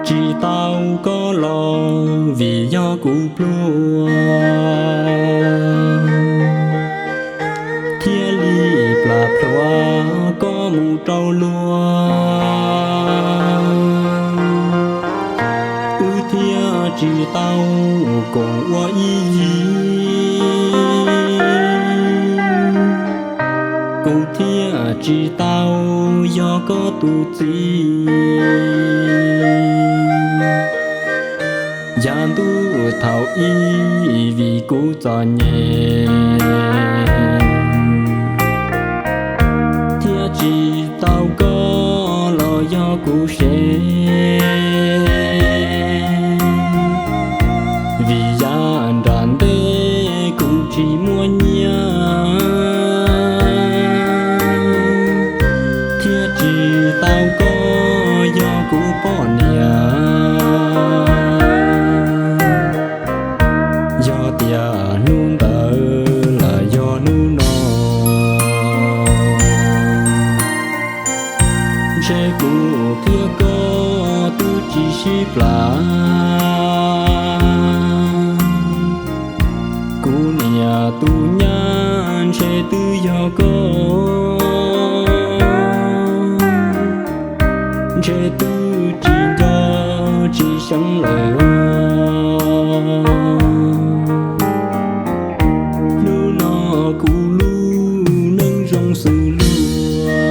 tsis tau koj los vim yog kuv pluag thiaj li plam plhuav koj mus rau luag, wb thiaj tsis tau koom ua ib yig, kuv thiaj tsis tau yog koj tus txiv. Yav ntuj thaum ub vim kuv txom nyem thiaj tsis tau koj los yog kuv sev, vim yav nram ntej kuv tsis muaj nyiaj thiaj tsis tau koj yog kuv poj niam. Yog tias hnub ntawd los yog hnub no, ntshe kuv thiab koj twb tsis sib plam. Kuv niam tus nyab ntshe twb yog koj, ntshe twb tsis nco tsis xyeev lawm. Hnub no kuv lub neej zoo xws luag,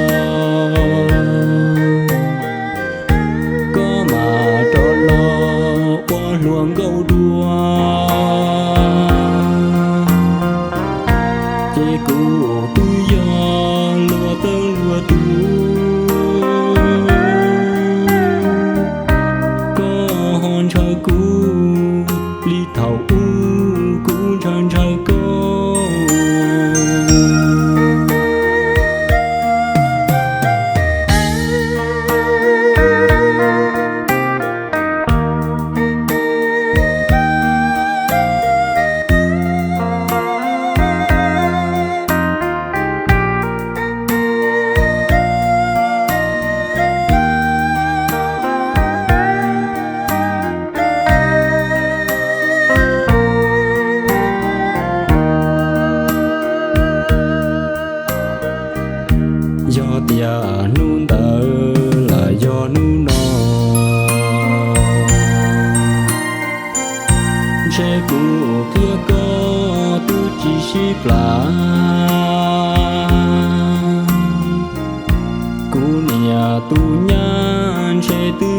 koj mam rov los ua hluas nkauj dua, ces kuv twb yog luag teej luag tub. Koj ho ntshaw kuv li thaum ub kuv ntshaw ntshaw koj. Yog tias hnub ntawd los yog hnub no, ntshe kuv thiab koj twb tsis sib plam. Kuv niam tus nyab ntshe twb